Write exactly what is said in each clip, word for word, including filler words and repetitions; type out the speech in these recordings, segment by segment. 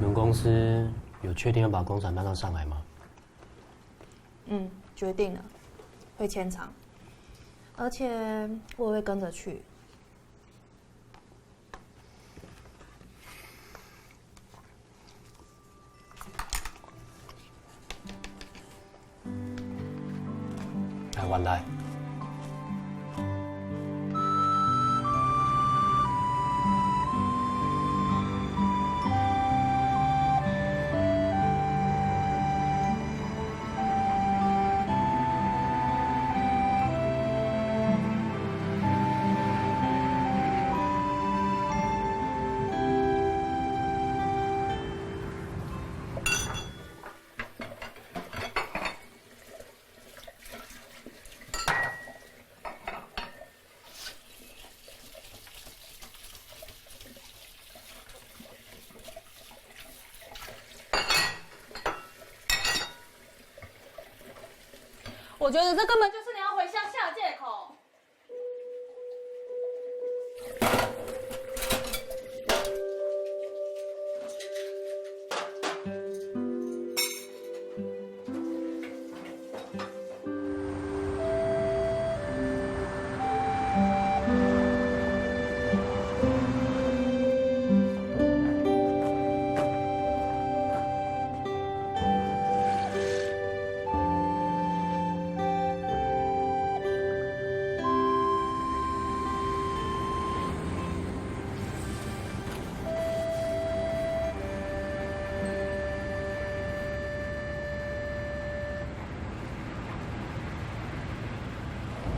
你们公司有确定要把工厂搬到上海吗？嗯，决定了，会迁厂，而且我也会跟着去。 来，我来。 我觉得这根本就是你要回乡下的借口。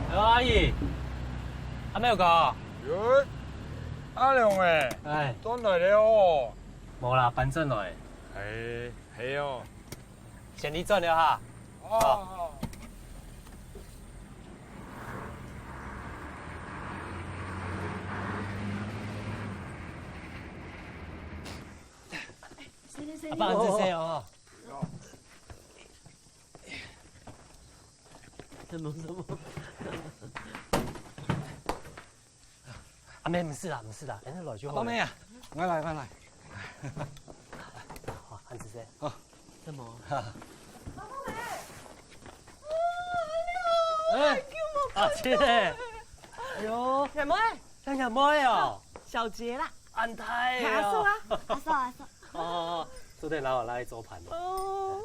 哎，阿姨，阿妹有搞？哟，阿良欸，哎，轉來了哦。無啦，搬轉來。哎，係哦。先離轉了哈。哦。好。 阿爸，恁仔細哦。什麼什麼？阿妹，毋使啦，毋使啦，恁仔來就好了。阿妹啊，𠊎來，𠊎來。好，恁仔細。好。什麼？哎，阿姐。哎喲，阿妹。 像阿妹哦。小杰啦。恁大哦。阿叔啊，阿叔，阿叔。哦，做得拿我拿來做伴哦。哦，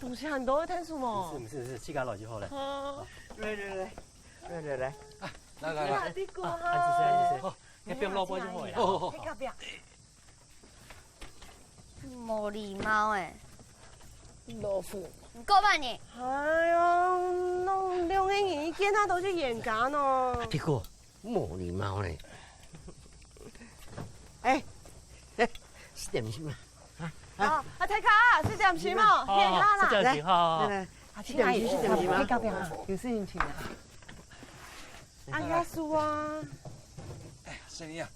東西很多，會忒重哦。毋使，毋使，毋使，自家來就好了。好。來，來，來。來，來，來。啊，來，來，來。你看，你看。啊，恁仔細，恁仔細。好，你放落去就好了。好，好，好。你看，不要。 無禮貌欸。老虎。你過分呢？哎喲，攏兩個人，一見他都是冤家呢。啊，你講，無禮貌呢。哎，哎，食點心啊。啊，啊，大家，食點心哦，好，好，冤家啦。食點心，好，好，好。來，來，來，食點心，食點心啊。你搞不要啊，有事情請啊。 哎，阿叔啊。哎，生意啊。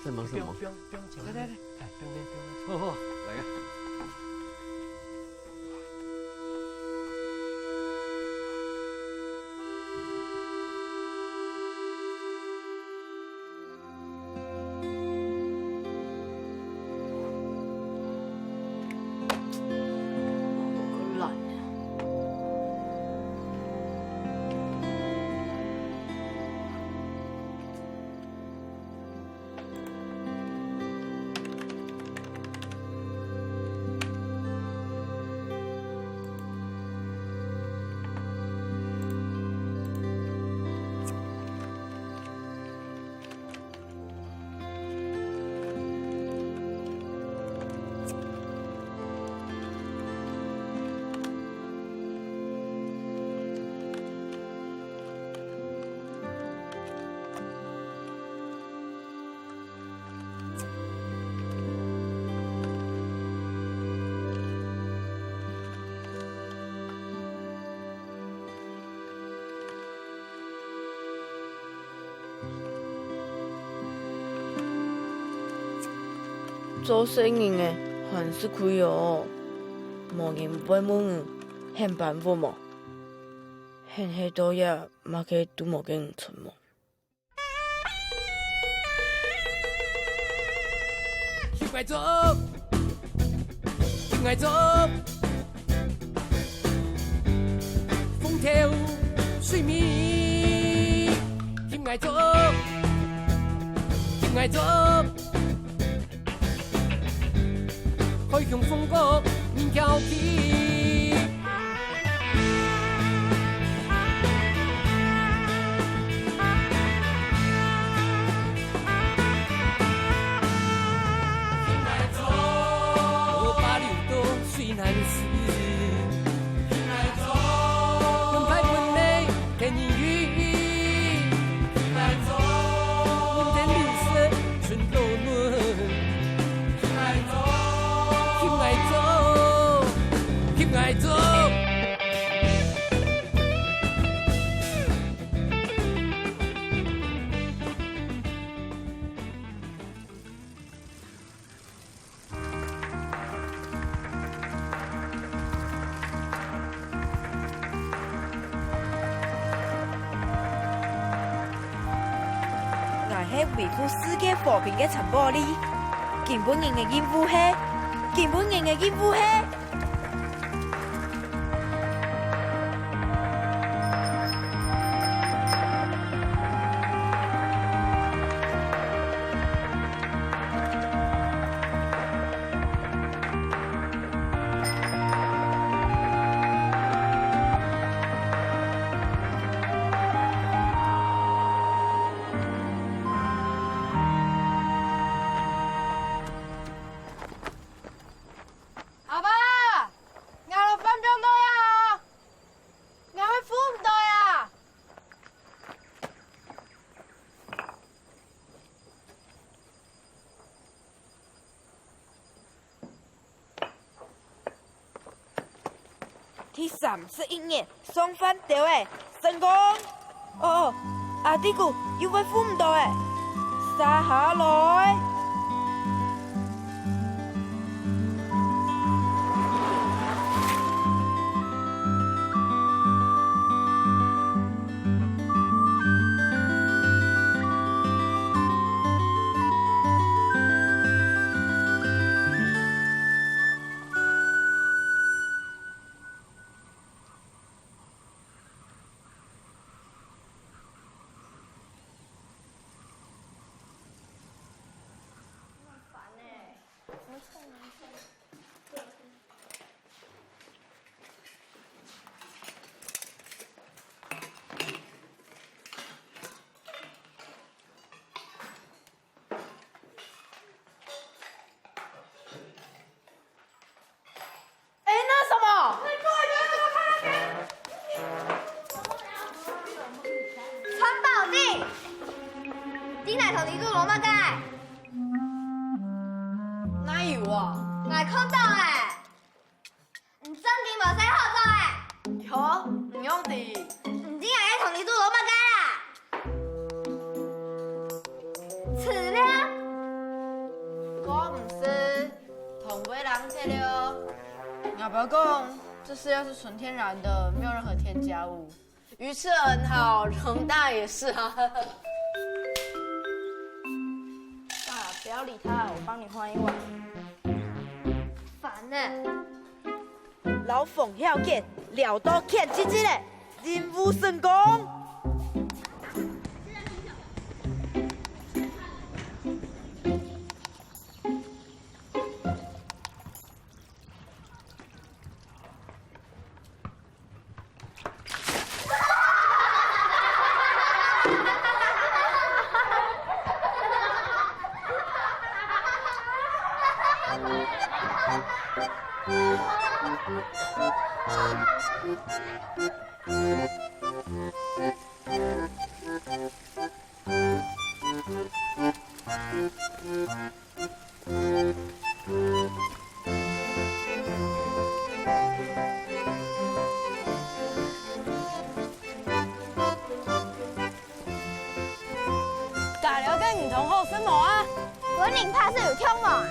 在忙什麼？不用，不用，不用錢。來，來，來。哎，不用，不用，不用。好，好，來啊。 做細人个還係可以哦，無人會問你，喊搬屋無？喊係到這，麼个都無个人存無？ 𠊎做，𠊎做，風調水面，𠊎做，𠊎做，海雄風高人翹起。 𠊎係維護世界和平个陳寶利。今晡日个任務係，今晡日个任務係。 阿爸，𠊎个飯放到呀，𠊎會赴毋到呀。 第三十一日，送飯兜仔，成功！哦，阿弟牯又會赴毋到咧，續下來。 哎，那什麼？川宝弟，你來同你做羅馬蓋？哪有啊？𠊎看到欸。 你正經無使好做欸！喲，你仰知？你知𠊎愛同你做老闆个啦！自戀！該毋係，同尾人切了。阿爸講，這飼料是純天然的，沒有任何添加物。 魚吃了很好，龍大也是啊。啊，不要理他，我幫你換一碗。煩欸。摎風鳥姐尞到譴嘰嘰咧，任務成功。 加了个魚湯好食無啊？分人拍死有暢無啊？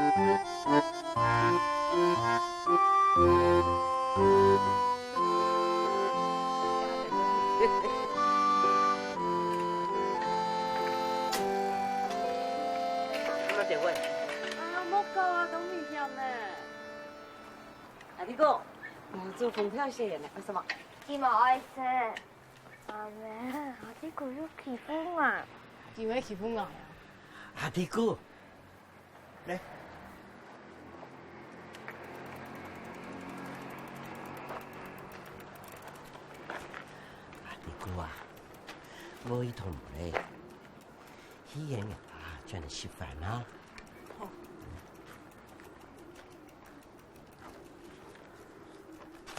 你啊，莫搞啊，當危險呢！阿弟哥，你做風調雪原呢？為什麼？佢無愛食。阿姆，阿弟哥又欺負𠊎。佢會欺負𠊎啊？阿弟哥， 來。阿弟哥啊，我去同你去園啊，轉來食飯啊。好。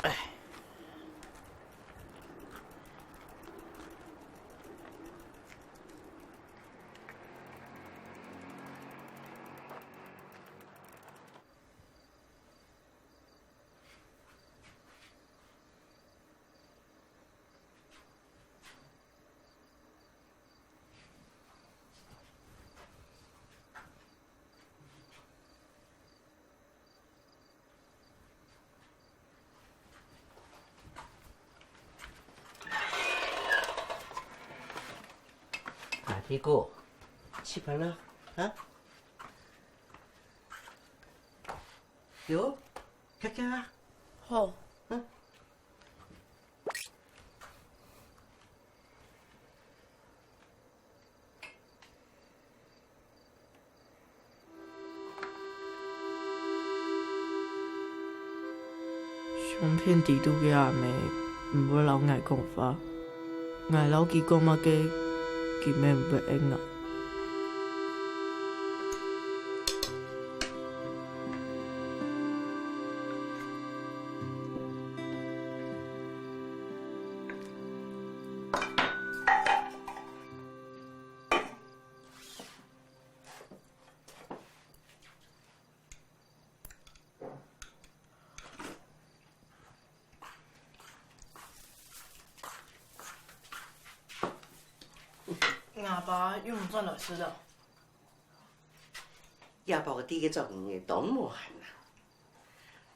哎。 阿弟哥，食飯啦，啊？有，遽遽啊。好。嗯。 相片裡肚个阿姆毋會摎𠊎講話，𠊎摎佢講麼个，佢乜毋會應𠊎。 𠊎爸又毋轉來食了。這包个第一个作業當無閒啊。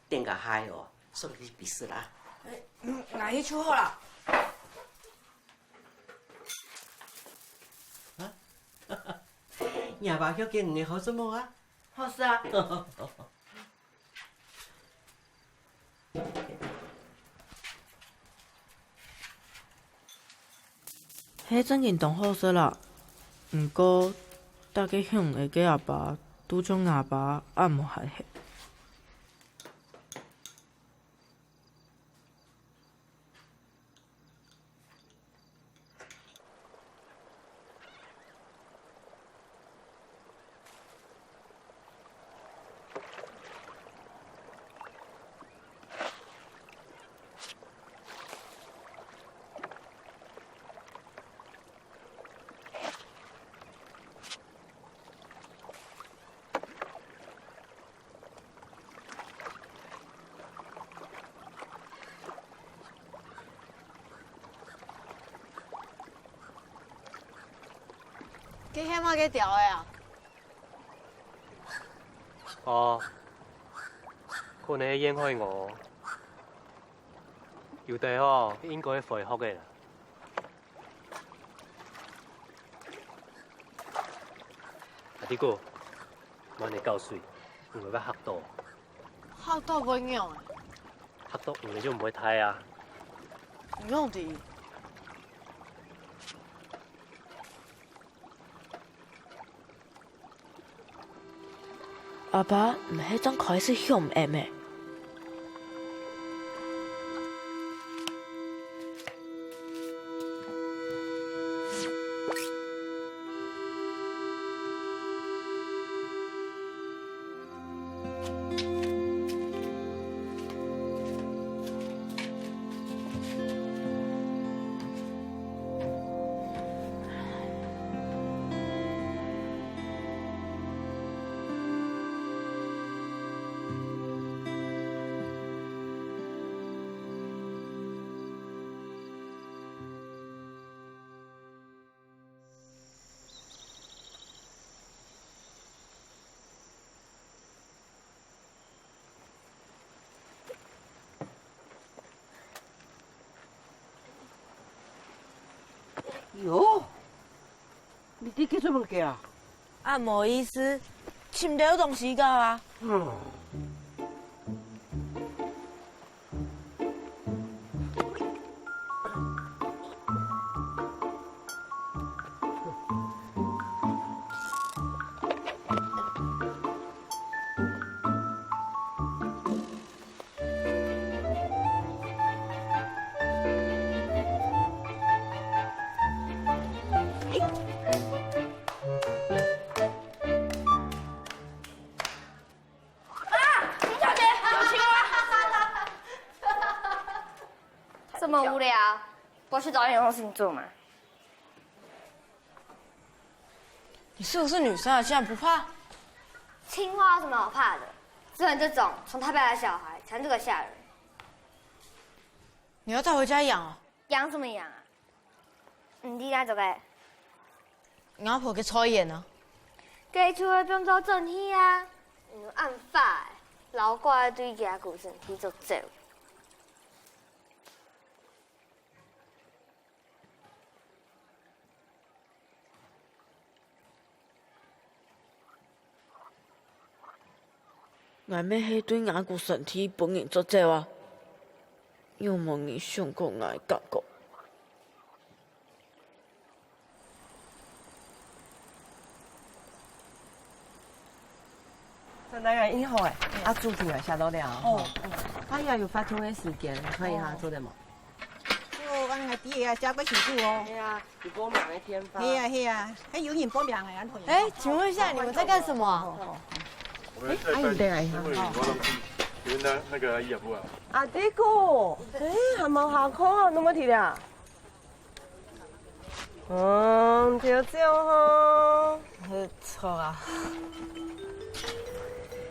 等下哦，送你去食啦。𠊎去就好啦。啊？若爸歇个你好做無啊？好食啊。 係正經當好食啦，毋過逐個鄉下个阿爸都像吾爸恁無閒閒。 該係麼个鳥仔啊？哦，可能係燕海鷗。有兜吼，應該係飛鶴仔啦。 阿弟哥，莫恁搞衰，你會分嚇著。嚇著會仰仔？嚇著你就毋會大啊。仰知？ 阿爸毋係正開始凶𠊎咩？喲，你在該做麼个啊？啊，無意思，尋兜東西搞啊。嗯。 這麼無聊，我去找點東西做嘛。你是不是女生啊？竟然不怕？青蛙有什麼好怕的？只有你這種從台北來的小孩才是個嚇人。你要帶回家養哦？養什麼養啊？你知該做个？ 吾婆个菜園啊。該就會變做蒸氣啊！你恁壞，老怪對佢个身體做走。𠊎乜係對吾个身體分人捉走啊！有無人想過𠊎个感覺？ 陳大人，你好欸，啊，主題啊寫到了吼。哦，哦。啊，也有發通个時間，看一下做得無？哦，恁樣還比啊，寫過辛苦哦。係啊，有報名个電話。係啊，係啊，還有人報名个，恁好。哎，請問一下，你們在幹什麼啊？哦，哦。我們在辦，哎，你等一下。因為我都是，你們的那個業務啊。啊，這個，哎，還蠻好看啊，那麼提的啊。 嗯，調酒吼。毋錯啊。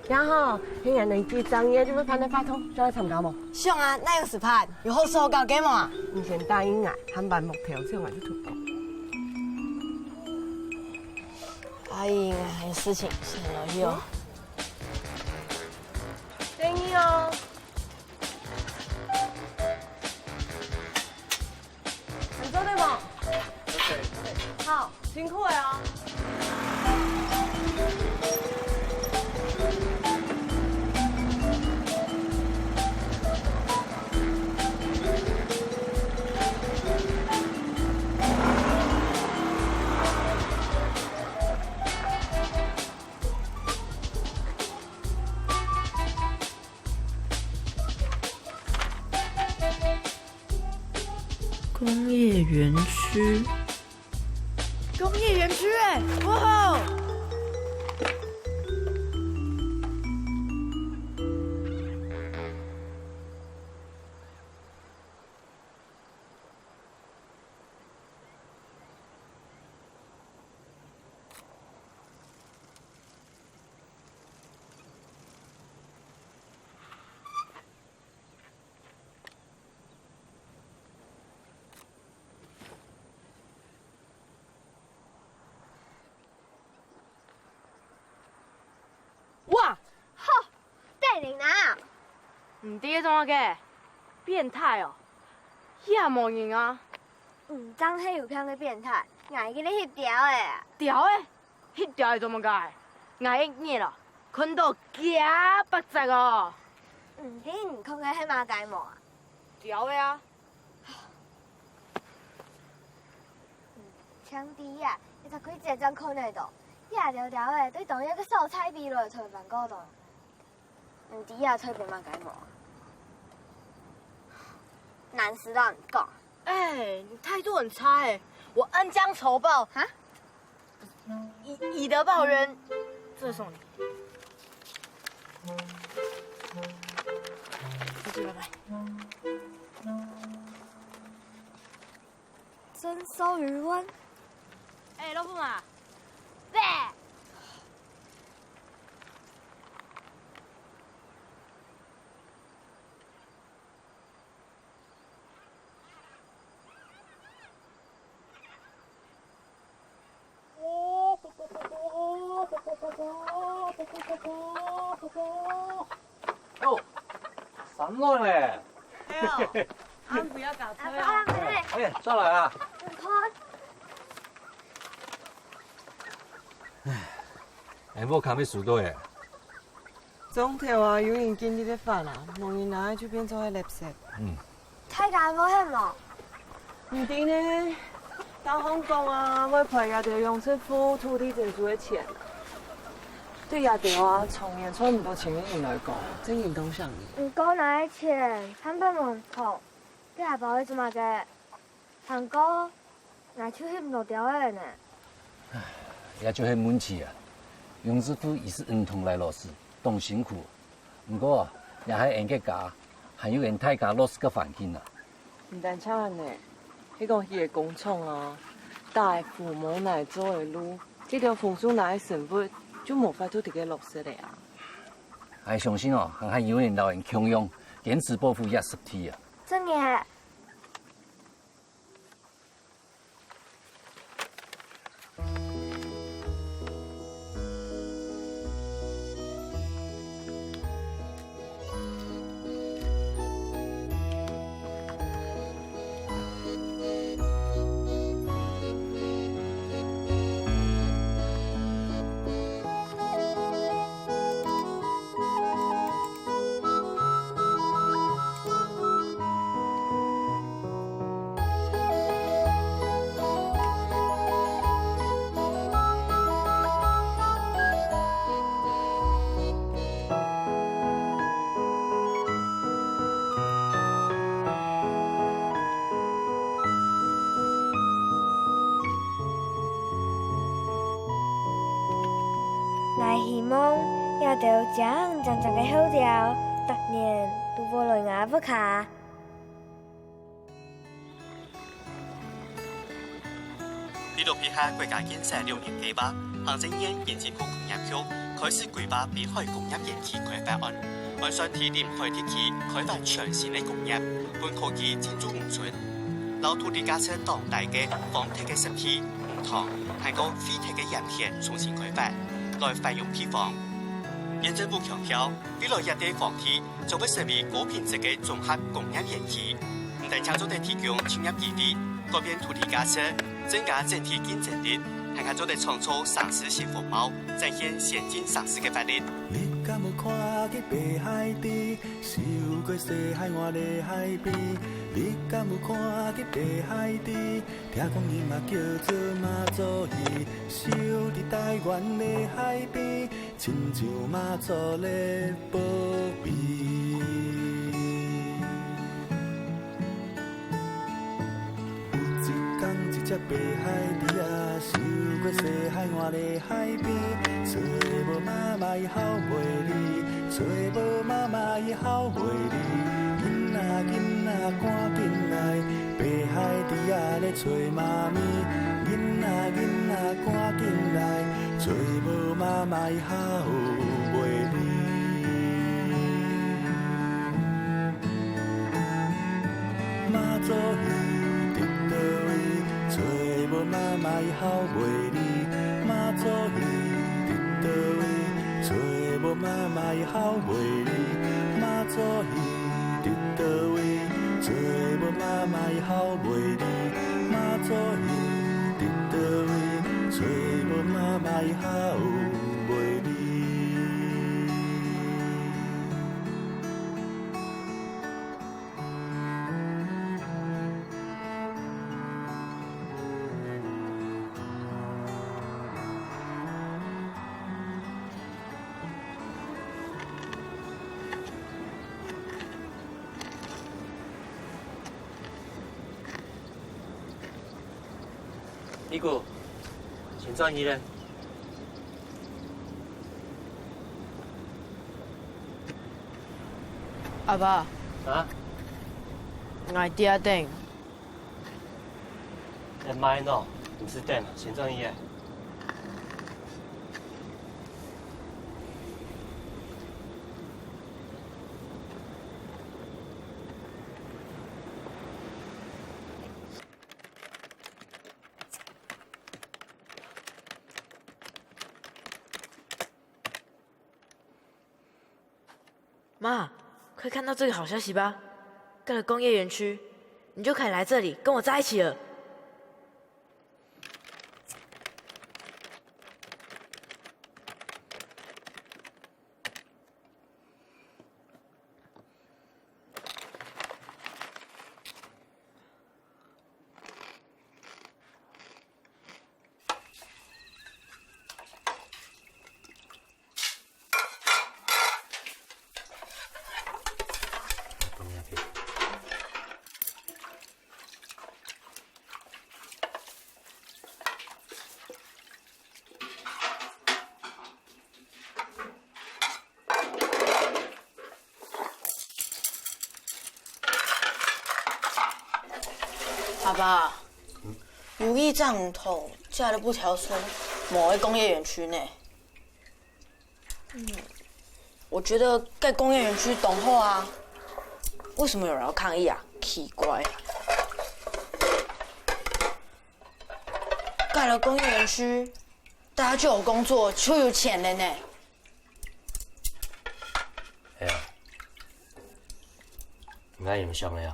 然後，係啊，你幾張頁就會辦得發通，想來參加無？想啊，哪有時辦？有好食好搞个無啊？你先答應啊，還辦目標，這樣就成功。答應啊，還有事情，先落去哦。等你哦。 你做得無？好，辛苦了哦。 工業園區。工業園區欸，哇吼！ 哇！吼，戴玲娜！你在做麼个？變態哦！這無人啊！你正係有病个變態，𠊎今日翕著个。著个？翕著係做麼个？𠊎一日哦，看著幾百隻哦！你知你看个係麼个無啊？著个啊！ 像知啊，一隻鬼姐正看得到，這條條个對當日个小菜比來推翻過當。你知啊，推翻麼个無？難死了，你講。哎，你態度很差哎！我恩將仇報。哈？以，以德報怨，這送你。再見，拜拜。 真燒魚丸。哎，老婆嘛。喂。哦，上來咧。哎呦，俺不要搞錯啊。哎，哎，轉來啊。你看， 𠊎屋下乜收到欸。中途啊，有人經歷个話啦，無人拿就變做係垃圾。嗯。大家會喊無？毋知呢，大家講啊，會賠這兜養殖戶土地增值个錢。對這兜啊，長年賺毋到錢个人來講，真應當想你。毋過拿个錢，還分無人討，這下包會做麼个？ 還過，𠊎就翕毋著鳥仔呢。這就係問題啊！養殖戶一時毋同來落實，當辛苦。毋過，這係𠊎个家，還有𠊎大家落實个環境啊。毋單淨恁呢，係講佢个工廠啊，打个鋪無泥做个路，這兜豐收拿个成本就無法度得个落實了啊。𠊎相信哦，還還有人摎𠊎共樣，堅持保護這濕地啊！真个。 𠊎希望這兜靚靚靚个候鳥，逐年都會來𠊎屋下。 為了配合國家建設六年計畫，行政院經濟部工業局開始規劃濱海工業園區開發案，按算在臨海地區開發全新个工業，分科技進駐農村，摎土地價值當低个荒忒个濕地、魚塘，還過廢忒个鹽田重新開發，來繁榮地方。縣政府強調，未來這兜荒地 將會成為高品質个綜合工業園區，毋單淨做得提供就業機會，改變土地價值，增加整體競爭力，還較做得創造城市新風貌，展現先進城市个活力。你敢有看見北海道？蹐過西海岸的海邊。你敢有看見北海道？聽講伊嘛叫做馬祖魚，蹐佇台灣的海邊。 親像媽祖咧保庇。有一工，一隻白海豬仔，蹐過西海岸的海邊，揣無媽媽，伊還袂離，揣無媽媽，伊還袂離。囡仔，囡仔，趕緊來，白海豬仔咧揣媽咪。囡仔，囡仔，趕緊來， 揣無媽媽，伊還袂離。媽祖魚佇佗位？揣無媽媽，伊還袂離。媽祖魚佇佗位？揣無媽媽，伊還袂離。媽祖魚佇佗位？揣無媽媽，伊還袂離。媽祖魚 佇佗位？揣無媽媽，伊還袂離。尼古，先轉去咧。阿爸。啊？𠊎在這等。哎，慢哦，毋使等啊，先轉去咧。 媽，快看到這個好消息吧！蓋了工業園區，你就可以來這裡跟我在一起了。阿爸，有一張圖，假的不條說，某个工業園區呢。嗯，我覺得蓋工業園區當好啊，為什麼有人要抗議啊？奇怪。蓋了工業園區，大家就有工作，就有錢了呢。哎呀，你看你們想的呀？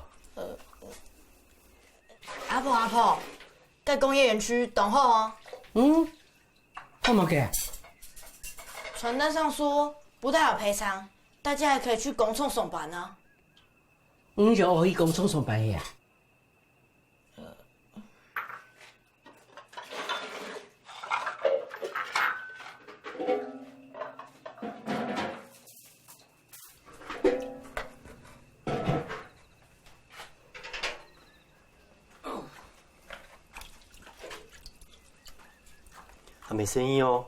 阿婆阿婆，蓋工業園區當好哦。嗯，好麼个？傳單上說不但有賠償，大家還可以去工廠上班啊。你就愛去工廠上班去啊？ 還沒生意哦。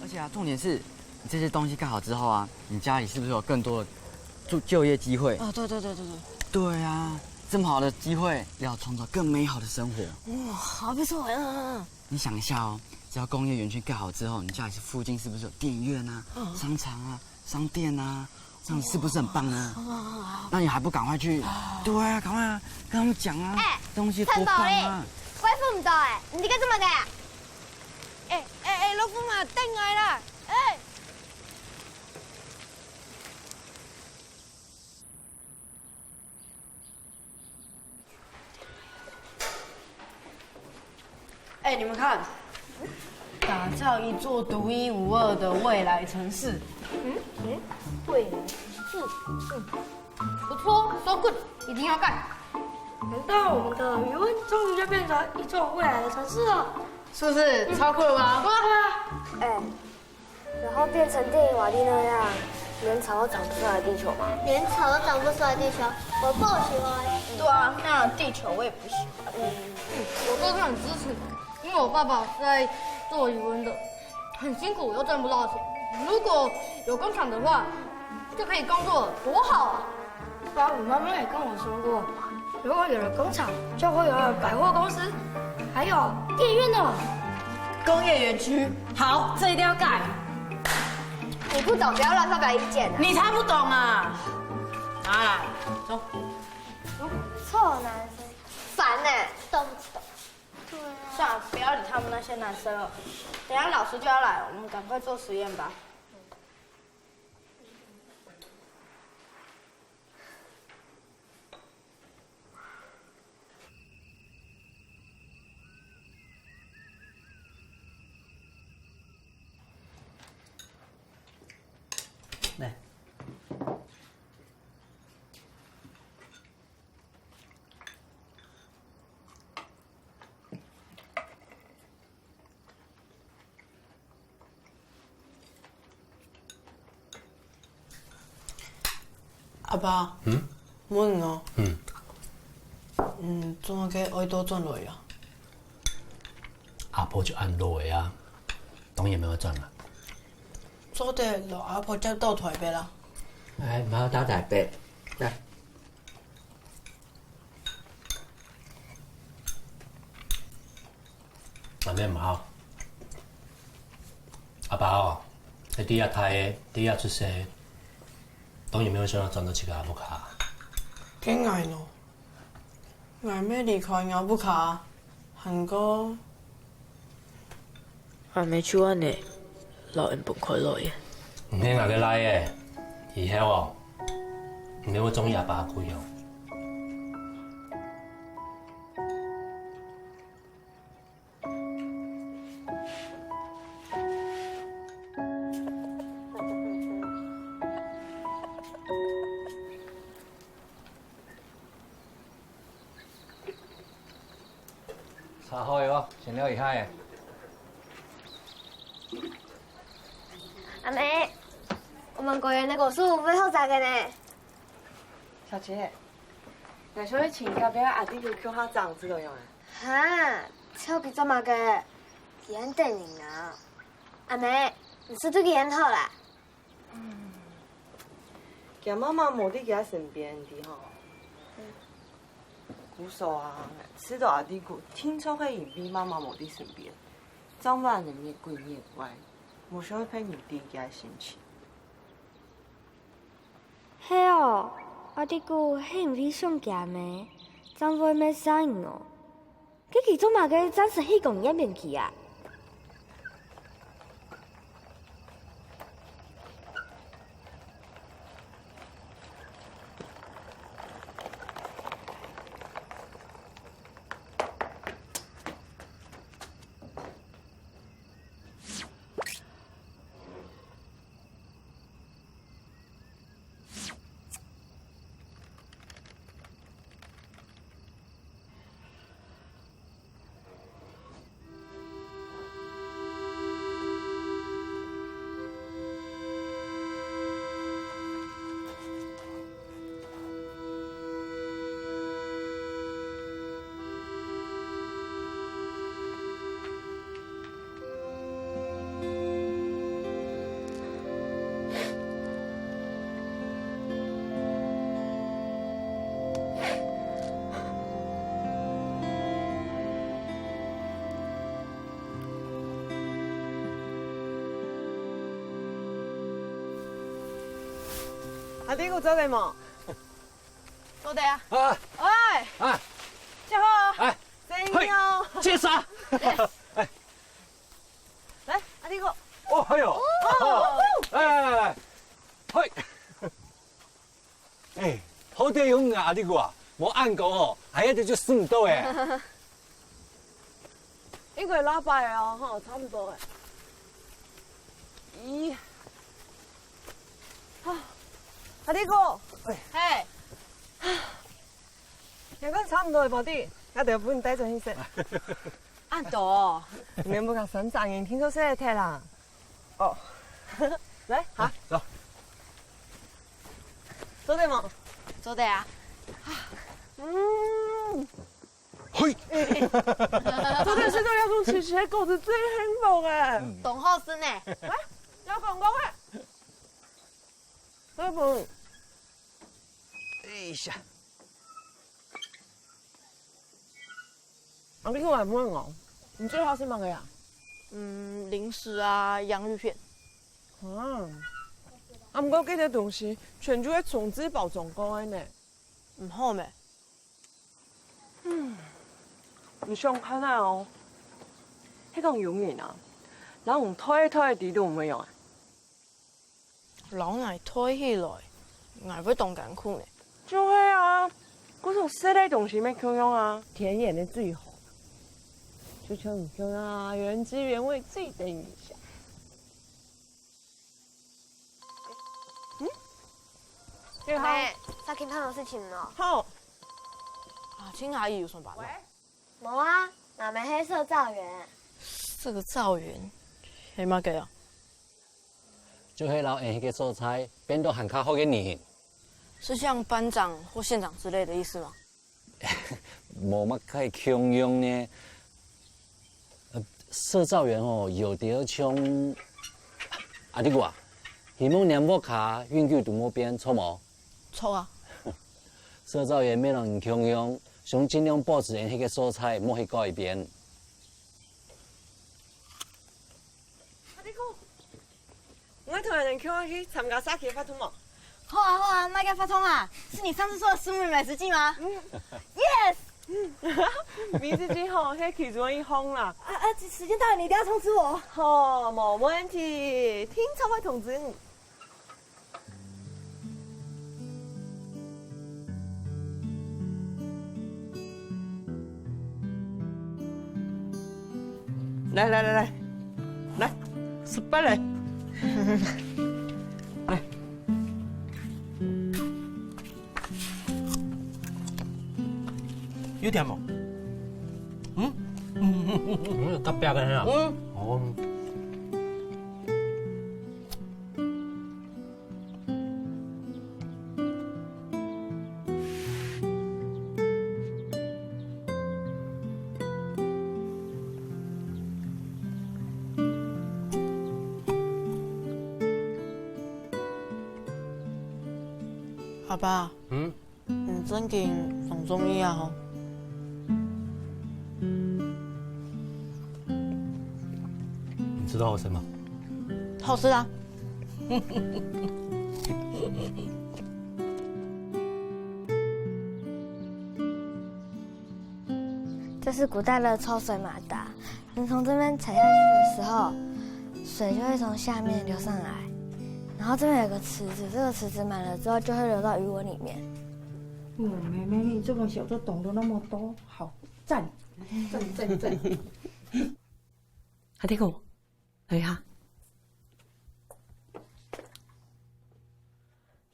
而且啊，重點是，你這些東西蓋好之後啊，你家裡是不是有更多的就就業機會？哦，對對對對對。對啊，這麼好的機會，要創造更美好的生活。哇，好不錯，嗯嗯嗯。你想一下哦，只要工業園區蓋好之後，你家裡附近是不是有電影院啊、商場啊、商店啊？這樣是不是很棒呢？那你還不趕快去？對啊，趕快啊，跟他們講啊，哎，這東西多棒啊！陳寶利，我分毋到哎，你這个做麼个啊？哎哎哎，老虎媽，等我啦！哎。 哎，你們看，打造一座獨一無二的未來城市。嗯嗯，未來城市，嗯，不錯，so good，一定要蓋。難道我們的余溫終於就變成一座未來的城市了？是不是超酷了吧？哇！哎， 然後變成電影瓦力那樣，連草都長不出來的地球嗎？連草都長不出來的地球，我不喜歡。對啊，那地球我也不喜歡。嗯，我个人很支持，因為我爸爸是在做魚塭的，很辛苦又賺不到錢。如果有工廠的話，就可以工作，多好啊！ 爸爸媽媽也跟我說過，如果有了工廠，就會有了百貨公司，還有電影院呢。工業園區，好，這一定要蓋。你不懂，不要亂發表意見啊。你才不懂啊！啊，走。臭男生，煩呢，都不知道。对啊。算了，不要理他们那些男生了。等一下老师就要来了，我们赶快做实验吧。 來。 阿爸，嗯？問你哦，嗯。嗯，做麼个愛倒轉來啊？阿我就恁老个啊，當然無愛轉啊。做得摎阿婆接到台北啦。哎，毋好打台北，來。阿姆毋好。阿爸哦，你在這大个，在這出世，當然無想愛轉到自家阿婆屋下。該𠊎呢？ 𠊎乜離開吾屋下，還過阿姆就恁呢摎𠊎分開來了。你係𠊎个倈仔，以後哦，你會中意阿爸个樣。 茶好了哦，先尞一下仔。阿姆，我們果園的果樹會好摘个呢。小姐，𠊎想愛請教，愛摎阿弟共下種，知道無啊？哈，請佢做麼个？佢恁得人啊！阿姆，你食對佢恁好啦。 佢媽媽無在佢身邊，你知吼？故所啊，知道阿弟哥定著係因為媽媽無在身邊，正會恁呢越滾越乖，無想愛別人知佢个心情。係哦，阿弟哥係因為想佢咩，正會滅煞人哦。 該佢做麼个暫時去公園邊去啊？ 阿弟哥做得無？做得啊。啊！喂！啊！這好。哎！真有。嘿！這啥？哎！ 來，阿弟哥。哦，哎喲！哦！哎，來來來，嘿！哎，好得有你啊，阿弟哥啊，無恁講哦，哎呀，這就食毋到哎。應該拉敗哦，吼，差不多哎。咦，啊，阿弟哥，嘿，這个差不多了，無底，這就分你帶轉去食。 恁多哦。你們不講三十年，聽說是太太啦。哦，來，好，走。做得無？做得啊。嗯，嘿，昨天吃到要從七十个果子最幸福哎。當好食呢。來，要講講哎。老公，哎呀， 啊，你講還問哦，你最好食麼个啊？嗯，零食啊，洋芋片。啊，啊，毋過這兜東西全就係重製包裝過个呢。毋好咩？嗯，你想看啊哦，係講有人啊，摎人推推在路裡面啊， 摎𠊎推起來，𠊎會當艱苦呢。就係啊，故所食个東西乜共樣啊。田園个水好，就像你共樣啊，原汁原味最等一下。嗯？你好。喂，最近發生事情了？好。啊，青阿姨有上班嗎？喂。 無啊，𠊎兜係社造園。社造園，係麼个啊？就係摎𠊎兜个所在變到還較好个人。是像班長或縣長之類的意思嗎？無麼个共樣呢。呃，社造園哦，有兜像，啊，你講啊，希望你屋下永久都無變，著無？著啊。社造園乜摎你共樣，想盡量保持原歇个所在，莫去改變。阿弟哥， 𠊎同你共下去參加社區活動無？好啊，好啊，麼个活動啊？是你上次說的石門美食祭嗎？嗯。Yes！美食祭吼，係其中一項啦。啊，啊，時間到了，你一定要通知我。好，無問題，定著會通知你。 來來來來，來，食飯來。來。有甜無？嗯？嗯，較白个係啊。嗯。哦。 阿爸，嗯？你正經當中意啊吼？你知道好吃嗎？好吃啊。 這是古代的抽水馬達，人從這邊踩下去的時候，水就會從下面流上來，然後這邊有個池子，這個池子滿了之後就會流到魚塭裡面。哦，妹妹，你這麼小就懂得那麼多，好讚，讚讚讚！阿弟哥，來一下。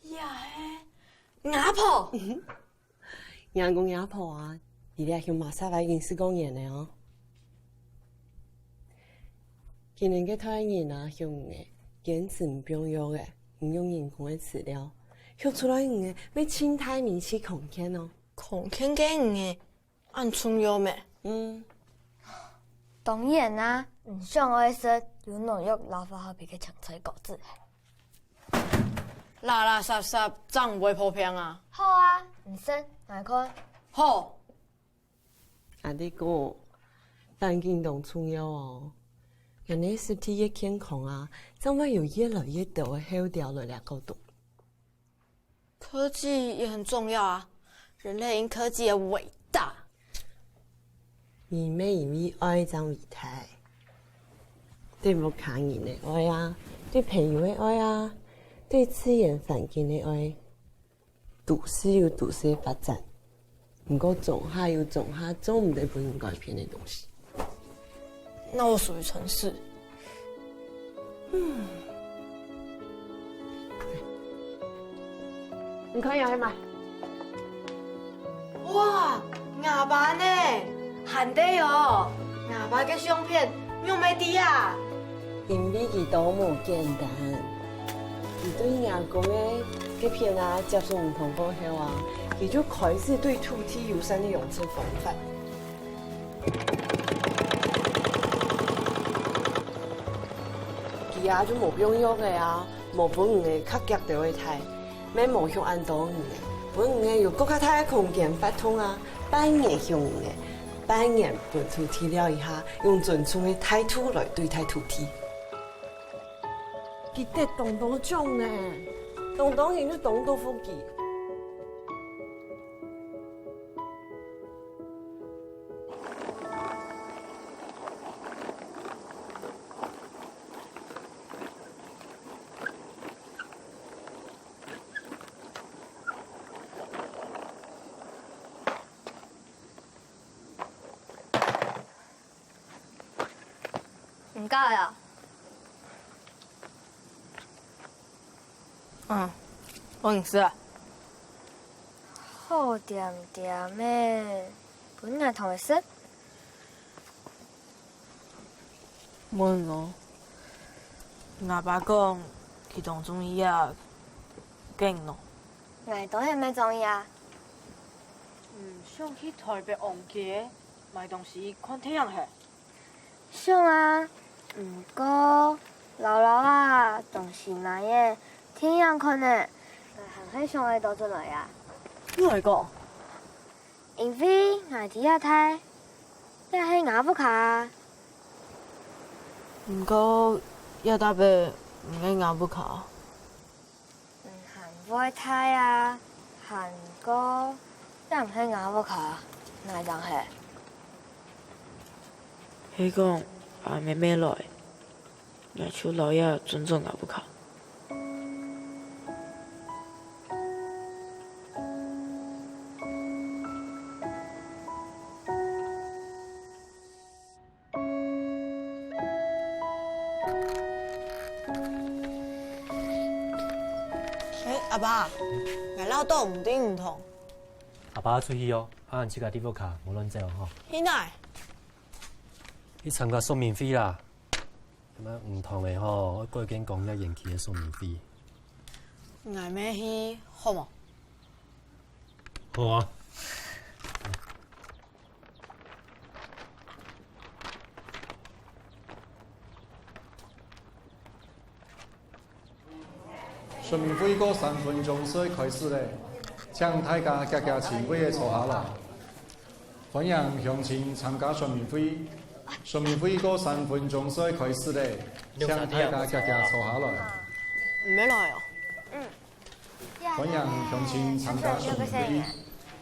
呀嘿，阿婆！ 𠊎講阿婆啊，你這鄉下煞來已經十過年了哦。今年个大人啊，鄉下个，堅持毋放藥个，毋用人工个飼料，畜出來个魚仔，會盡大面積康健哦。康健个魚仔，恁重要咩？嗯。當然啦，想愛食有農藥摎化學品个青菜果子。 垃垃圾圾，正毋會破病啊！好啊，你食，𠊎看。好。阿弟哥，環境當重要哦。恁仔身體越健康啊，正會有越來越多个候鳥來這角落。科技也很重要啊，人類因科技而偉大。 人乜因為愛正偉大，對屋下人个愛啊，對朋友个愛啊，對自然環境个愛，都市有都市个發展。毋過庄下有庄下做毋得分人改變个東西。那我屬於城市。 你看這係麼个？哇，𠊎爸呢？還得哦，𠊎爸个相片，仰會知啊？因為佢都無簡單。佢對若公个該片啊，接受毋通過後啊，佢就開始對土地友善个養殖方法。 佢啊就無放藥仔啊，無分魚仔較遽兜仔大，乜無畜恁多魚仔，分魚仔有過較大个空間活動啊，半然畜魚仔，半然分土地尞一下，用尊重个態度來對待土地。佢得當多獎呢，當多人就當多福氣。 毋該啊。嗯，我毋食啊。好甜甜个，分𠊎同你食。問哦，吾爸講，佢當中意啊，驚咯。𠊎當然乜中意啊。嗯，想去台北王街買東西，看電影係。想啊，毋過，老老啊，東西買个，天樣看呢，𠊎還係想愛倒轉來啊。你來講，因為𠊎知這大，這係吾屋下啊。毋過，這搭仔毋係吾屋下。 嗯，還會大啊，還過，也毋係吾屋下，哪會當係？係講，阿姆姆來，𠊎就摎這轉做吾屋下。 欸，阿爸，𠊎恅著毋知毋同。阿爸出去哦，啊，你自家在屋下，莫亂走吼。去哪？去參加說明會啦。該麼毋同个吼，愛改變講這延期个說明會。𠊎乜去好無？好啊。 說明會過三分鐘就愛開始了，請大家遽遽尋位仔坐下來。歡迎鄉親參加說明會。說明會過三分鐘就愛開始了，請大家遽遽坐下來。毋係來哦。歡迎鄉親參加說明會。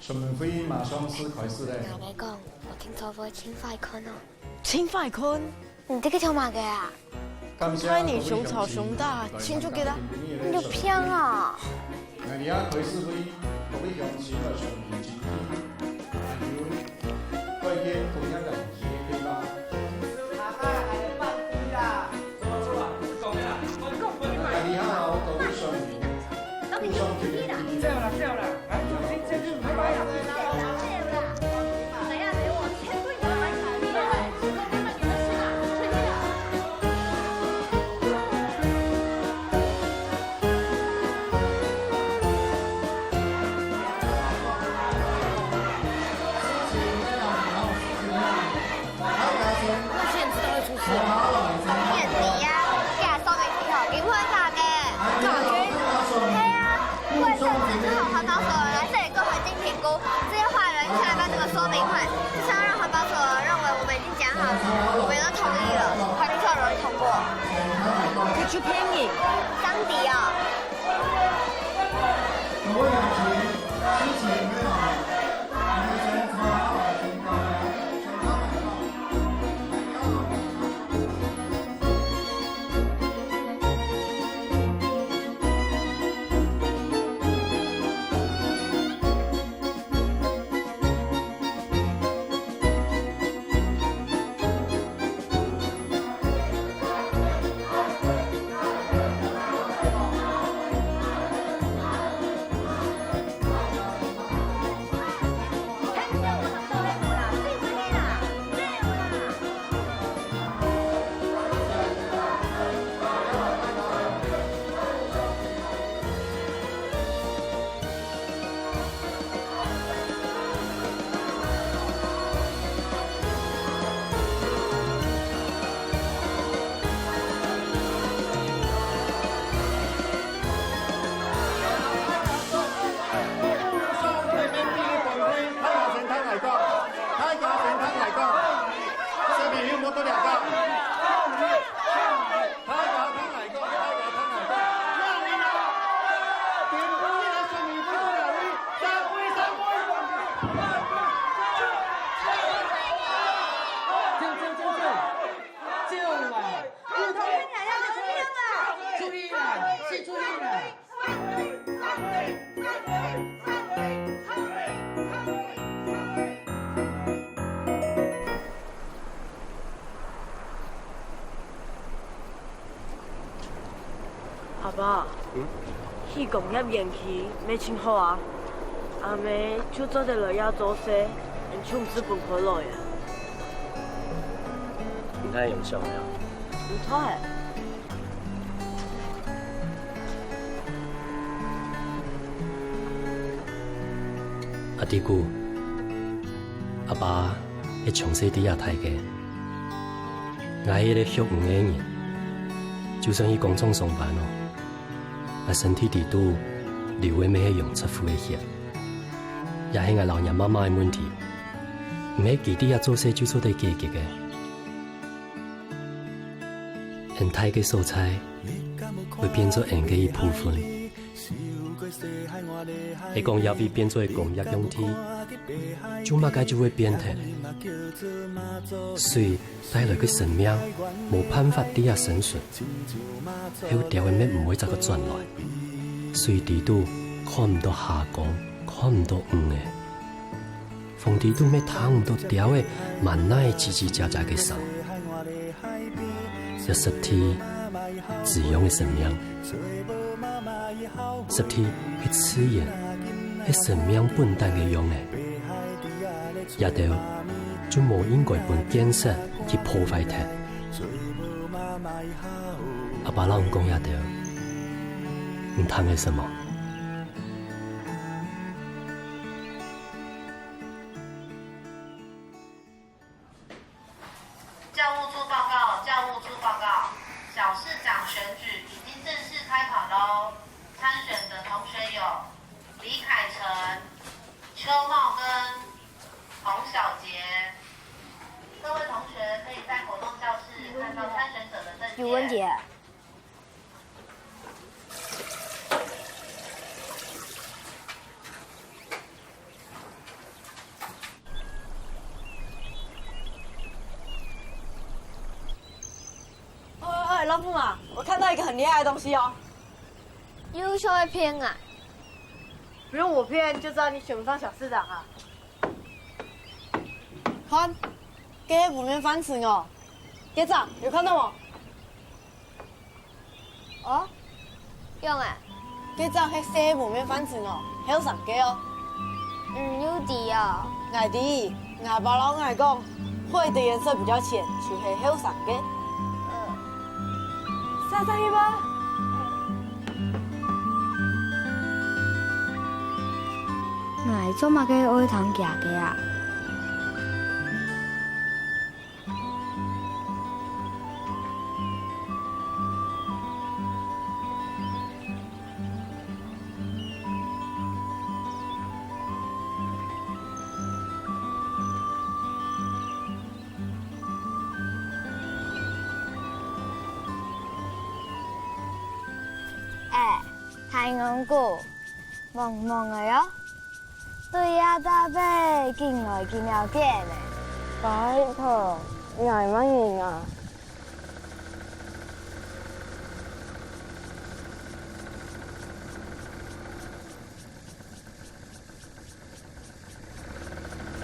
說明會馬上就開始了。𠊎摎你講，𠊎聽說會盡快看哦。盡快看？ 你在該想麼个啊？大人相吵相打，慶祝个啦。你有病啊！你啊，這說明書吼，根本假个。假个？係啊，為了防止吼，環保署來這裡做環境評估，這些壞人想要辦這個說明會，就是要讓環保署認為我們已經講好了，我們都同意了，環保署有人通過。你去騙人！張迪哦。 阿爸，嗯？去工業園區乜盡好啊！阿姆就做得來這做事，𠊎就毋使分開來啊！你太用想了。毋著欸。 阿弟牯，阿爸係從細在這大个， 𠊎係一個畜魚个人，就算去工廠上班哦，𠊎身體底肚流个乜係養殖戶个血，也係𠊎摎若媽媽个問題，毋係佢在這做事就做得解決个。恁大个所在，會變做恁个一部分。 係講這位變做个工業用地，做麼个就會變忒？水帶來个生命無辦法在這生存，候鳥仔乜毋會再過轉來。水底肚看毋到蝦公，看毋到魚仔。 風底肚乜聽毋到鳥仔滿哪嘰嘰喳喳个聲。這濕地滋養个生命，濕地係自然，係生命本旦个樣仔。這兜就無應該分建設去破壞忒。阿爸摎你講這兜，你聽得識無？ 教務處報告，教務處報告，小市長選舉已經正式開跑嘍！參選的同學有李凱成、邱茂根、洪小杰。各位同學可以在活動教室看到參選者的證件。宇文姐， 哎，哎，老虎妈，我看到一個很厲害的東西哦。又想要騙啊？不用我騙，就知道你選不上小市長啊。看，這係無面飯匙哦。局長，有看到無？ 哦，仰仔？該隻係細無面飯匙哦，後生个哦。嗯，有知哦。𠊎知，吾爸摎𠊎講，灰的顏色比較淺，就係後生个。嗯。煞煞去吧。𠊎做麼个愛聽厥个啊？ 哎，大戇牯，茫茫个喲。 對這搭背緊來緊了解呢。拜託，𠊎麼人啊？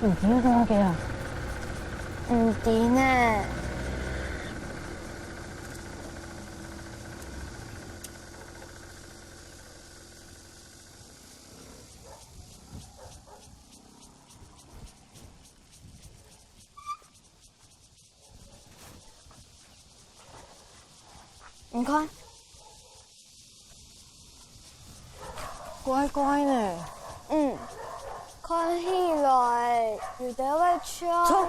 你知做麼个啊？毋知呢。 你看。怪怪呢。嗯，看起來有兜仔像。走，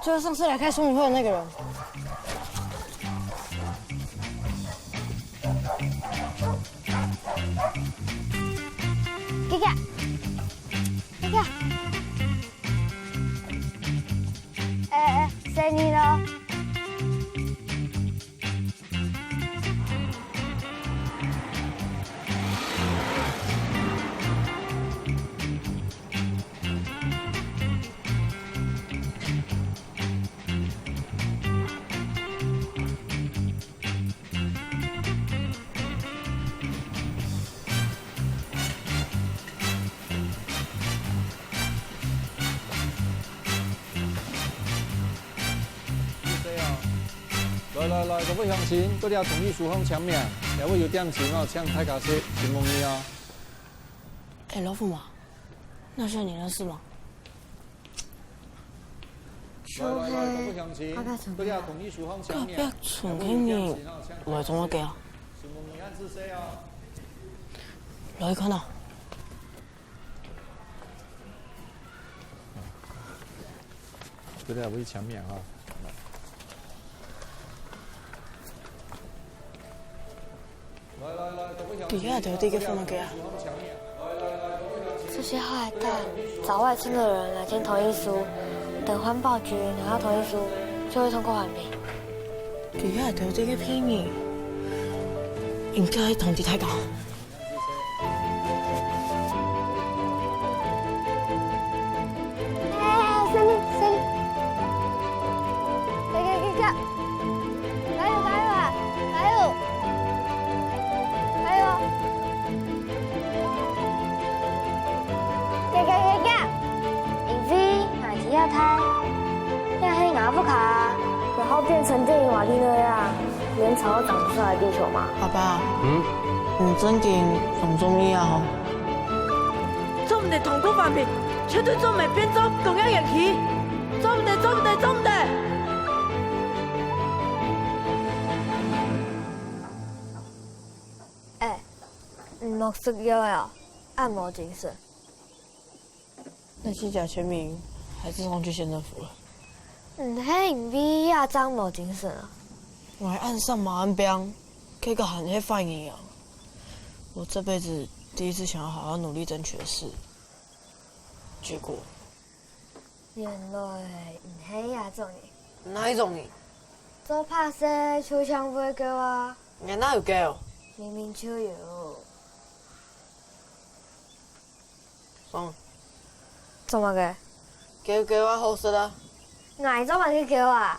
就是上次來開說明會的那個人。這個，這個。 哎，哎，細義囉。 來來來，各位鄉親，在這同意書項簽名，這位有點心哦，請大家食，承蒙你哦。哎，老虎媽，那些你認識嗎？ 就係隔壁村个人，來做麼个啊？來看啊！這個愛簽名哈。佢這兜在該做麼个啊？這些海膽，找外村的人來簽同意書，等環保局拿到同意書，就會通過環評。佢這兜在該騙人，應該通知大家。 哎，生意，生意。加油，加油，加油啊！加油！加油！加，加，加，加！因為𠊎地下大，這係𠊎屋下啊。然後變成電影瓦礫那樣，連草都長不出來的地球嘛。爸爸，嗯？你正經當中意啊吼？ 做毋得通過環評，絕對做毋得變做工業園區。做毋得，做毋得，做毋得！哎，你莫食藥了哦，恁無精神。那些假簽名還是送去縣政府了。毋係因為這張無精神啊。𠊎恁瘦嘛恁病，該个還係壞人啊！我這輩子第一次想要好好努力爭取的事， 結果，原來你係這種人。哪一種人？做歹事就搶會狗啊！𠊎哪有狗？明明就有。爽。做麼个？狗狗啊，好食啊！ 𠊎做麼个狗啊？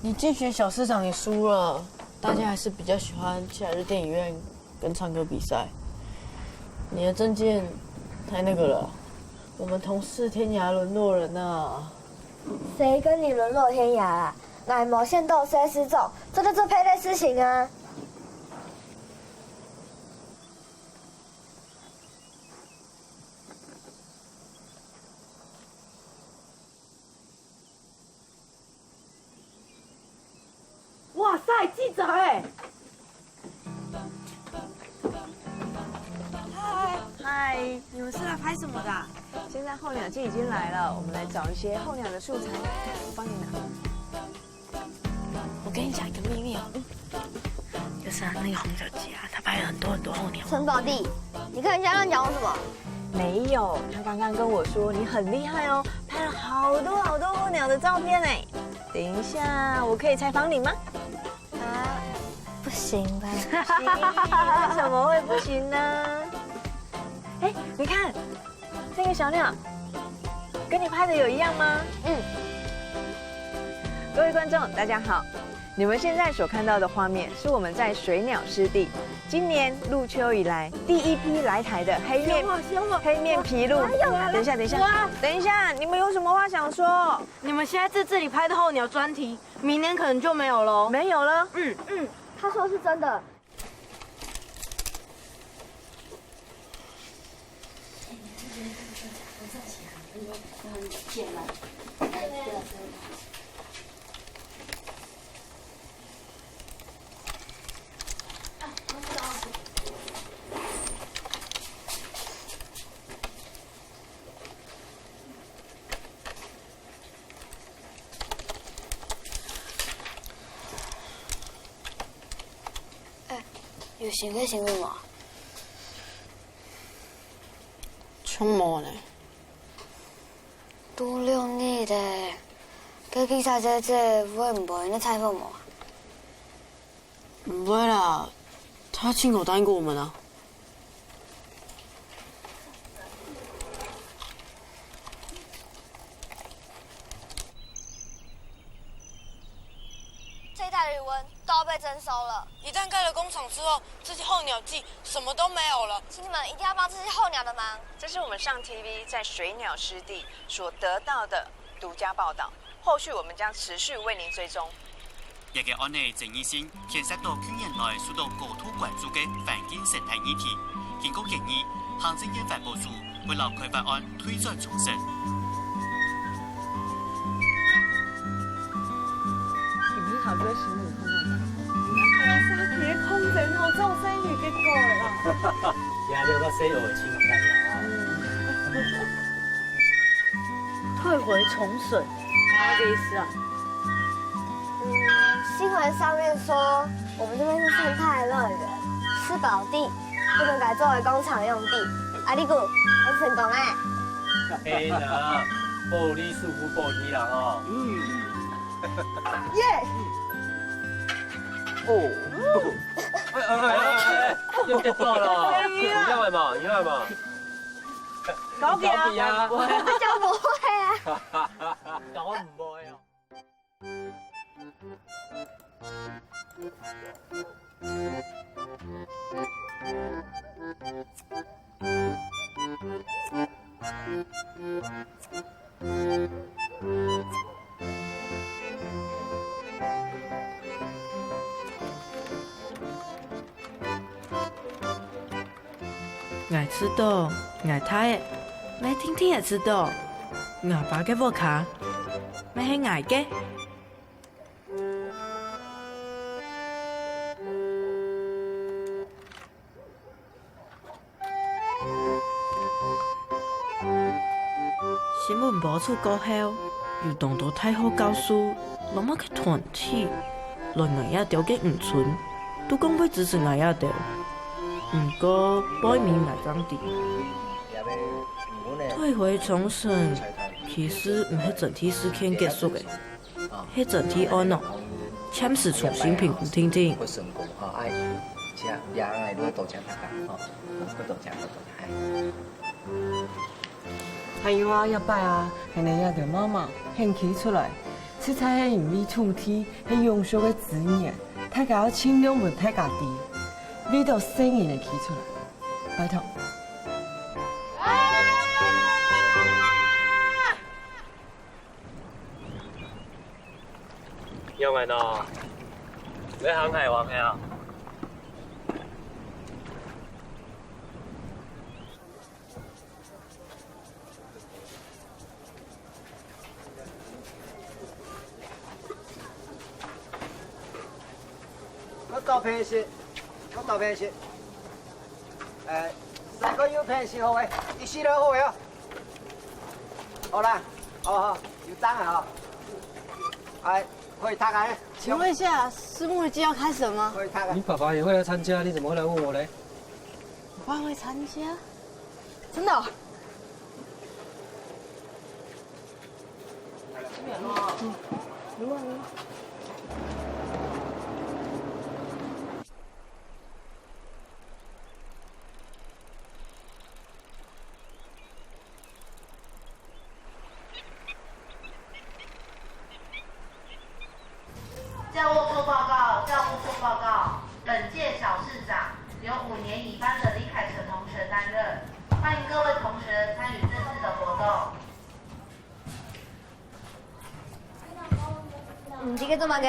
你競選小市長也輸了，大家還是比較喜歡假日電影院跟唱歌比賽。你的政見太那個了，我們同是天涯淪落人啊。誰跟你淪落天涯啊？𠊎無選到縣市長，做得做別个事情啊。 哇塞，記者哎！嗨，嗨，你們是來拍什麼的啊？現在候鳥季已經來了，我們來找一些候鳥的素材。我幫你拿。我跟你講一個秘密哦，就是啊，那個洪小姐啊，她拍了很多很多候鳥。陳寶弟，你跟人家亂講什麼？沒有，她剛剛跟我說你很厲害哦，拍了好多好多候鳥的照片哎。 等一下，我可以採訪你嗎？啊，不行吧？行，為什麼會不行呢？哎，你看，這個小鳥，跟你拍的有一樣嗎？嗯。各位觀眾，大家好，你們現在所看到的畫面是我們在水鳥濕地今年入秋以來第一批來台的黑面，黑面琵鹭。等一下，等一下，等一下，你們有什麼話想說？ 你們現在在這裡拍的候鳥專題，明年可能就沒有囉。沒有了？嗯。嗯，他說的是真的。有新个新聞無？像無呢。都六日了，該記者姐姐會毋會來採訪無啊？毋會啦，她親口答應過我們啊。 這一帶的魚塭都要被徵收了。一旦蓋了工廠之後，這些候鳥季什麼都沒有了。請你們一定要幫這些候鳥的忙。這是我們上 T V 在水鳥濕地所得到的獨家報導，後續我們將持續為您追蹤。這个案例爭議性牽涉到近年來受到高度關注个環境生態議題。經過研議，行政院環保署會摎該法案推展重審。你們好多行李看看。你看，看來是他提的空枕頭，這種生意結果了啦。呀，這个生意我請看了啊。退回重审，什麼意思啊？嗯，新聞上面說我們這邊是生態樂園，吃飽地，本來做个工廠用地。啊，你講，很成功欸。嘿啦，薄利輸付薄利啦吼。嗯。耶！哦。哎哎哎哎哎，又跌倒了。你要什么？你要什么？搞给啊！搞给啊！他教不会啊。搞不会哦。 𠊎知道，𠊎大个，𠊎定定也知道，𠊎爸个屋下，乜係𠊎个。 新聞播出過後，有當多大學教授摎麼个團體來𠊎這兜个漁村，都講會支持𠊎這兜。毋過，背尾𠊎正知，退回沖繩其實毋係整體事件結束个。 係整體安哦，暫時重新評估定定。會成功吼，啊，請，也愛多謝大家吼，多謝，多謝，哎。還有啊，這擺啊，𠊎兜這兜媽媽肯徛出來，實在係因為土地係永續个資源，大家愛盡量分大家知，為著細人仔徛出來，拜託。 仰般哦？你行海王係啊？我倒平一息，我倒平一息。哎，三個右平一息好誒，一息都好誒哦。 好啦，好好，有張啊哈。哎，可以讀啊。請問一下，是木魚季要開始了嗎？可以讀啊。你爸爸也會來參加，你怎麼會來問我嘞？我爸會參加？真的哦？ 教务处报告，教务处报告，本届小市长由五年乙班的李凯成同学担任，欢迎各位同学参与这次的活动。 你這個做麼个？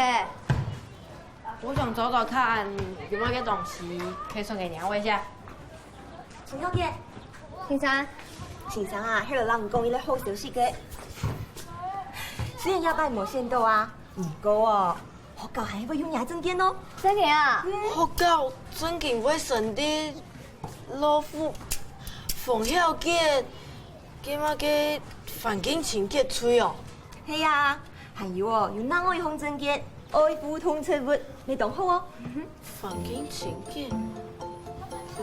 我想找找看有麼个東西可以送給你安慰一下。陳小姐。先生。先生啊，係來摎你講一個好消息个。雖然這擺無選到啊，毋過哦，學校還係會有你个證件哦。真个啊？學校正經會審你老父、馮小姐， 該麼个環境清潔隊哦？係啊，還有哦，有另外一項證件，愛護動植物，乜當好哦。環境清潔，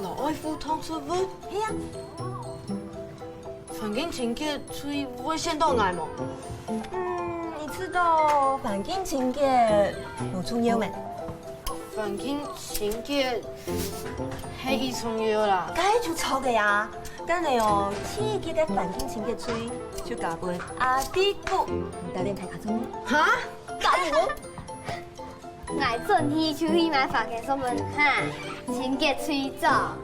摎愛護動植物？係啊。環境清潔隊會選到𠊎無？嗯，你知道環境清潔有重要無？環境清潔係已重要啦。該就著个啊！ 等下哦，第一屆个環境清潔隊就交分阿弟哥，你帶領大家做。哈？加油哦！𠊎轉去就去買番梘送分你哈，清潔隊長。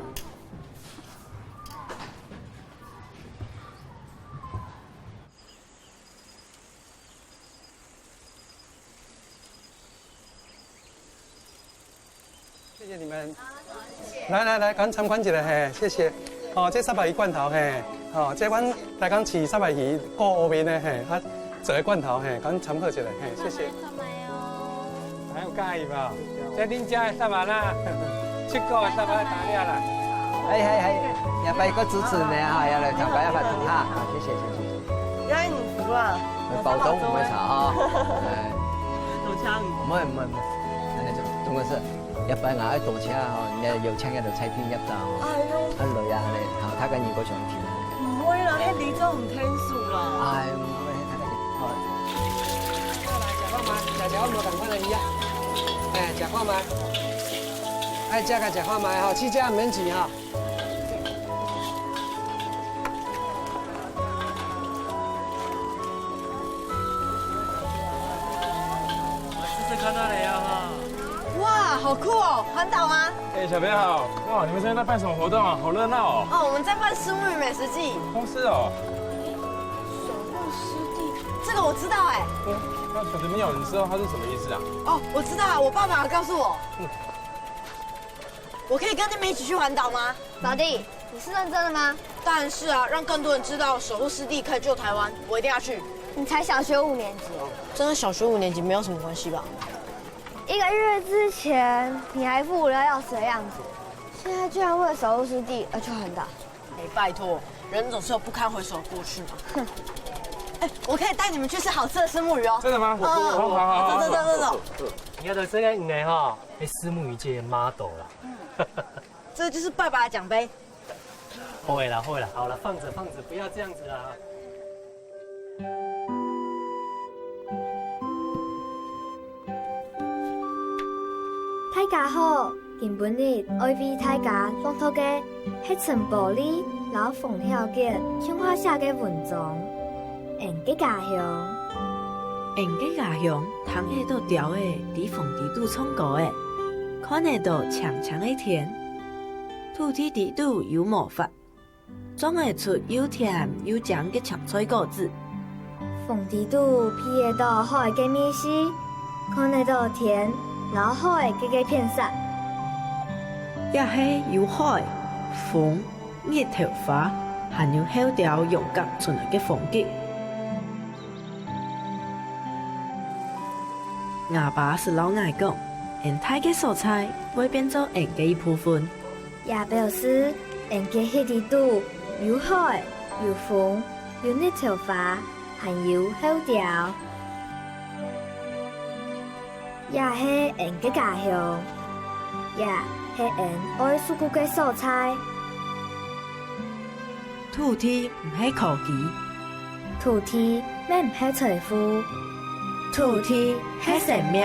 謝謝你們。來來來，趕緊參觀一下，嘿，謝謝。哦，這三百魚罐頭，嘿，哦，這款來講飼三百魚，顧烏面个，嘿，啊，做个罐頭，嘿，趕緊參觀一下，嘿，謝謝。還有介意無？這恁家的三百啦，七個的三百打掉了。哎，哎，哎，兩百個支持呢，哈，要來參觀，要發通哈，好，謝謝，謝謝。要你服了。包裝毋會差哈，哎。有槍。毋會，毋會，毋會，恁樣就中毋係，一擺𠊎愛倒車吼，人家有請一個裁判入到吼。哎喲。啊，來啊，恁樣，吼，大家人過上天啊。毋會啦，該里長毋聽數啦。哎，毋會，大家，吼。來，食看覓，食食看無仝款个魚啊。哎，食看覓。愛食个食看覓吼，試食毋免錢吼。 試試看那裡啊哈。哇，好酷哦！環島嗎？哎，小朋友好！哇，你們這邊在辦什麼活動啊？好熱鬧哦！哦，我們在辦虱目魚美食祭。哦，是哦。守護濕地，這個我知道哎。嗯，那小朋友，你知道它是什麼意思啊？哦，我知道啊，我爸爸有告訴我。嗯。我可以跟你們一起去環島嗎？老弟，你是認真的嗎？當然是啊，讓更多人知道守護濕地可以救台灣，我一定要去。你才小學五年級哦。真的小學五年級沒有什麼關係吧？一個月之前你還無聊要死的樣子，現在居然為了守護濕地而去環島。哎，拜託，人總是有不堪回首的過去嘛。哼。哎，我可以帶你們去吃好吃的虱目魚哦。真的嗎？嗯，好，好，好，好。走，走，走，走，走。你看到這個魚呢，哈，哎，虱目魚界的model啦。這就是爸爸的獎盃。 好了啦，好了啦，好了，放著，放著，不要這樣子啦。大家好，今晡日愛為大家朗讀个係陳寶麗摎馮曉傑共下寫个文章。 𫣆个家鄉。𫣆个家鄉聽得到鳥仔在紅地肚唱歌仔，看得到青青个天。土地底肚有毛髮，種仔出又甜又靚个青菜果子。紅地肚鼻得到海个味緒，看得到天摎海个該片沙。這係有海、風、 日頭花，還有候鳥勇敢出來个風景。吾爸識摎𠊎講，𫣆戴个所在會變做𫣆个一部分。也表示𫣆个血裡肚有海、有風、有日頭花，還有候鳥。 這係𫣆个家鄉，也係𫣆愛守護个所在。土地毋係科技，土地乜毋係財富，土地係生命。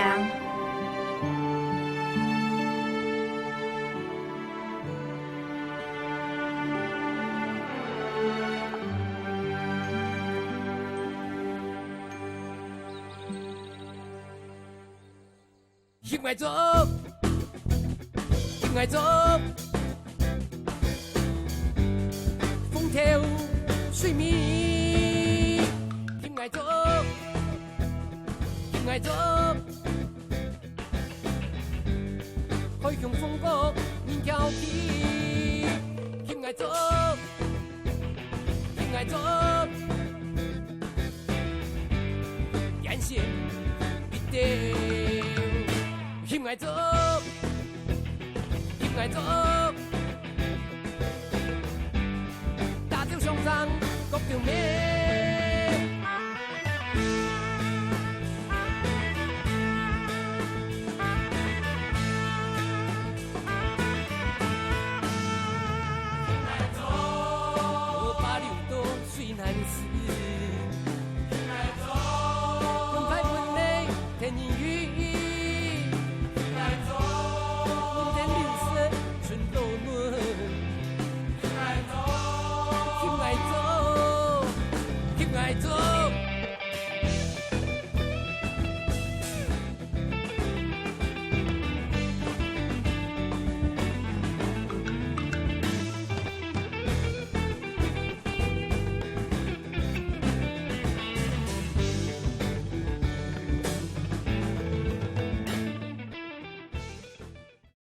翕𠊎做，翕𠊎做，風頭水尾。翕𠊎做，翕𠊎做，海雄風高人翹起。翕𠊎做，翕𠊎做，眼線一定。翕𠊎做，翕𠊎做，